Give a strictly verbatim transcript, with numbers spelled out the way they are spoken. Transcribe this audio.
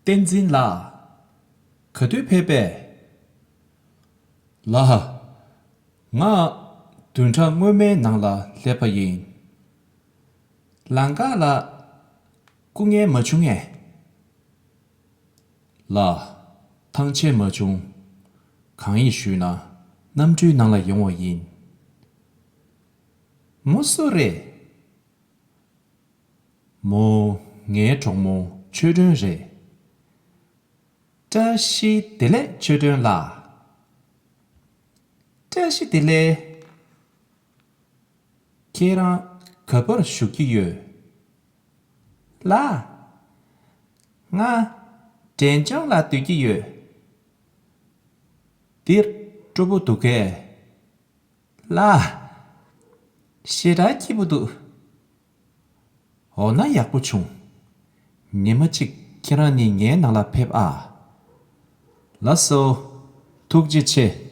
བསྟན་འཛིན་ལགས། ག་དུས་ཕེབས་པས། ལགས། ང་བདུན་ཕྲག་སྔོན་མའི་ནང་ལ་སླེབས་པ་ཡིན། ལམ་ཁ་ལ་སྐུ་ངལ་མ་བྱུང་ངས། ལགས། ཐང་ཆད་མ་བྱུང་། གང་ཡིན་ཞུས་ན། གནམ་གྲུའི་ནང་ལ་ཡོང་བ་ཡིན། མོ་སུ་རེད། མོ། ངའི་གྲོགས་མོ་ཆོས་སྒྲོན་རེད། བཀྲ་ཤིས་བདེ་ལེགས་ཆོས་སྒྲོན་ལགས། བཀྲ་ཤིས་བདེ་ལེགས། ཁྱེད་རང་ག་པར་བཞུགས་ཀྱི་ཡོད། ལགས། ང་འབྲས་ལྗོངས་ལ་སྡོད་ཀྱི་ཡོད། འདིར་སྤྲོ་པོ་འདུག་གས། ལགས། ཞེ་དྲག་སྐྱིད་པོ་འདུག་འོ་ན་ཡག་པོ་བྱུང་། ཉི་མ་གཅིག་ཁྱེད་རང་གཉིས་ངའི་ནང་ལ་ཕེབས་ཨ། ལགས་སོ། ཐུགས་རྗེ་ཆེ།